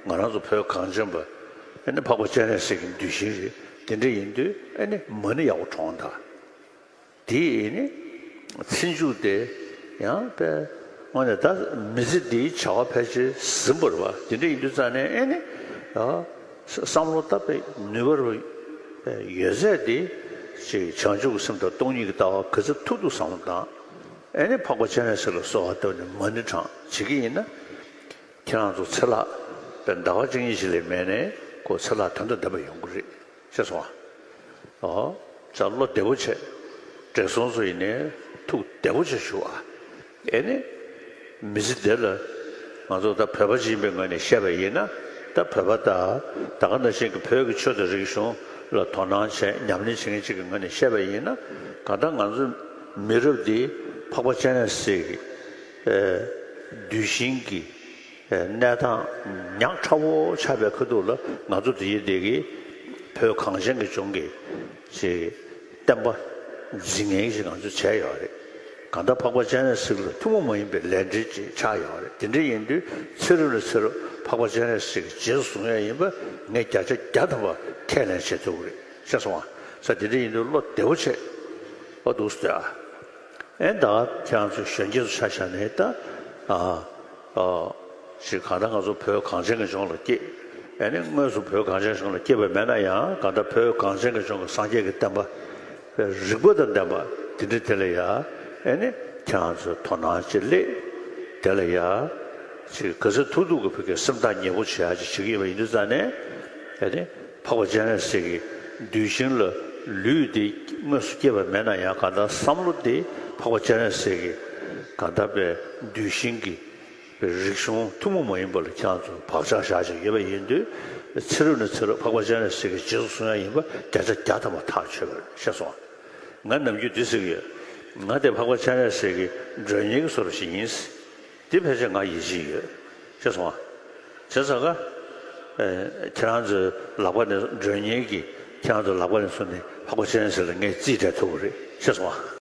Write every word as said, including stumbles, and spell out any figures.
ང་རང་ཚོ་བོད་གངས་ཅན་པ་ཨེ་ནི་འཕགས་པ་སྤྱན་རས་གཟིགས་ཀྱི་གདུལ་ཞིང་རེད། དེ་འདྲ་ཡིན་དུས་ཨེ་ནི་མ་ཎི་ཡག་པོ་དྲོངས་དང་། དེ་ཨེ་ནི་ཚེ་མཇུག་དེ་ཡང་པས་དངོས་གནས་ད་མི་ཚེ་འདིའི་བྱ་བ་ཕལ་ཆེར་ཟིན་པ་རེད་བ། དེ་འདྲ་ཡིན་དུས་ཙང་ནས་ཨེ་ནི་ཡ་བསམ་བློ་བཏབ་པའི་ནུས་པ་རུ་ཡོད་ཚད་དེ་ཅིག་བྱང་ཆུབ་ཀྱི་སེམས་དང་སྟོང་ཉིད་ཀྱི་ལྟ་བ་ག་ཚོད་ཐུབ་ཐུབ་བསམ་བློ་བཏང་། ཨེ་ནི་འཕགས་པ་སྤྱན་རས་གཟིགས་ལ་གསོལ་བ་བཏབ་ནས་མ་ཎི་བགྲང་བྱེད་ཀྱི་ཡིན་ན། ཁྱེད་རང་ཚོ་ཚེ་ལྷག་པའི་ཟླ་བ་གཅིག་གཉིས་ཤིག་ལས་མེད་ནས་ཁོ་ཚེ་ལྷག་དོན་དང་ལྡན་པ་ཡོང་གི་རེད། ཤེས་སོང་ཨ། ཨོ། ཅག་བློ་བདེ་པོ་བྱས། བགྲེས་སོང་ཚོ་ཡིན་ནའི་ཐུགས་བདེ་པོ་བྱས་བཞུགས་ཨ། ཨེ་ནི། མི་ཚེ་འདི་ལ་ང་ཚོ་ད་བོད་པ་ཅིག་ཡིན་པའི་ངོས་ནས་བཤད་པ་ཡིན་ན། ད་བོད་པ་ད་ད་ག་ནང་བཞིན་གྱི་བོད་ཀྱི་ཆོས་དང་རིག་གཞུང་ལ་དོ་སྣང་བྱས་ཉམས་ལེན་བྱེད་མཁན་ཅིག་གི་ངོས་ནས་བཤད་པ་ཡིན་ན། གང་ལྟར་ང་ཚོ་མི་རབས་འདི་འཕགས་པ་སྤྱན་རས་གཟིགས་ཀྱི་ཨེ་གདུལ་ཞིང་གི་གནས་སྟངས་ཉག་ཕྲ་བོ་ཆགས་པའི་ཁ་ཐུག་ལ། ང་ཚོ་འདི་ཡི་འདི་གི་བོད་གངས་ཅན་གྱི་ལྗོངས་ཀྱི་ཅིག་བསྟན་པ་འཛིན་མཁན་ཞིག་ང་ཚོས་བྱས་ཡོད་རེད། གང་ལྟར་འཕགས་པ་སྤྱན་རས་གཟིགས་ལ་ཐུན་མོང་མ་ཡིན་པའི་ལས་འབྲེལ་ཅིག་ཆགས་ཡོད་རེད། དེ་འདྲ་ཡིན་དུས་ཚེ་རབས་ནས་ཚེ་རབས་འཕགས་པ་སྤྱན་རས་གཟིགས་ཀྱི་རྗེས་སུ་བཟུང་ཡ་ཡིན་པ་ངས་བརྒྱ་ཆ་བརྒྱ་ཐམ་པ་ཁས་ལེན་བྱེད་ཐུབ་ཀྱི་རེད། ཤེས་སོང་ཨ། ས་དེ་འདྲ་ཡིན་དུས་བློ་བདེ་བོ་བྱེད། ཨོ་འདུག་སེ་ཨ། ཨེ་ད་ཁྱེད་རང་ཚོ་གཞོན་སྐྱེས་ཚོ་ཆ་བཞག་ནས་ད། ཨ། ཨ། ཞིག་གང་ལྟར་ང་ཚོ་བོད་གངས་ཅན་གྱི་ལྗོངས་ལ་སྐྱེས། ཨེ་ནི་དངོས་སུ་བོད་གངས་ཅན་ལྗོངས་ལ་སྐྱེས་པ་མེད་ན་ཡང་། གང་ལྟར་བོད་གངས་ཅན་གྱི་ལྗོངས་ཀྱི་སངས་རྒྱས་ཀྱི་བསྟན་པ་རིག་པ་དང་ལྡན་པ་དེ་འདྲ་དེ་ལ་ཡ། ཨེ་ནི་ཁྱེད་རང་ཚོས་དོ་སྣང་ཅིག་སླེབས། དེ་ལ་ཡ་ཅིག་ག་ཚོད་ཐུབ་ཐུབ་ཀྱི་བོད་སྐད་སེམས་ཐག་ཉེ་པོ་བྱེད་ཡ་ཅིག་བྱེད་ཀྱི་ཡོད་པ་ཡིན་དུས་ཙང་ནས། ཨེ་ནི་འཕགས་པ་སྤྱན་རས་གཟིགས་ཀྱི་གདུལ་ཞིང་ལ་ལུས་འདི་དངོས་སུ་སྐྱེས་པ་མེད་ན་ཡང་། གང་ལྟར་བསམ་བློ་འདི་འཕགས་པ་སྤྱན་རས་གཟིགས་ཀྱི་གང་ལྟར་པའི་གདུལ་ཞིང་གི་རིག་གཞུང་ཐུན་མོང་མ་ཡིན་པ་ལ་ཁྱེད་རང་ཚོ་བག་ཆགས་བཞག་བཞག་ཡོད་པ་ཡིན་དུས། ཚེ་རབས་ནས་ཚེ་རབས་འཕགས་པ་སྤྱན་རས་གཟིགས་ཀྱི་རྗེས་སུ་བཟུང་ཡ་ཡིན་པ་བརྒྱ་ཆ་བརྒྱ་ཐམ་པ་ཐག་ཆོད་པ་རེད། ཤེས་སོང་ཨ། ང་ནམ་རྒྱུན་འདི་ཟེར་གྱི་ཡོད། ང་དེ་འཕགས་པ་སྤྱན་རས་གཟིགས་ཀྱི་མགྲོན་གཉེར་གྱི་བཟོ་འདྲ་ཞིག་ཡིན། འདི་ཕལ་ཆེར་ང་ཡིད་ཆེས་ཡོད། ཤེས་སོང་ཨ། བྱས་ཙང་ཀ་ཨེ། ཁྱེད་རང་ཚོའི་ལག་པ་ནས་མགྲོན་གཉེར་གྱི། ཁྱེད་རང་ཚོའི་ལག་པ་ནས་བཟུང་ནས་འཕགས་པ་སྤྱན་རས་གཟིགས་ལ་ངས་རྩིས་སྤྲད་ཐུབ་ཀྱི་རེད། ཤེས་སོང་ཨ།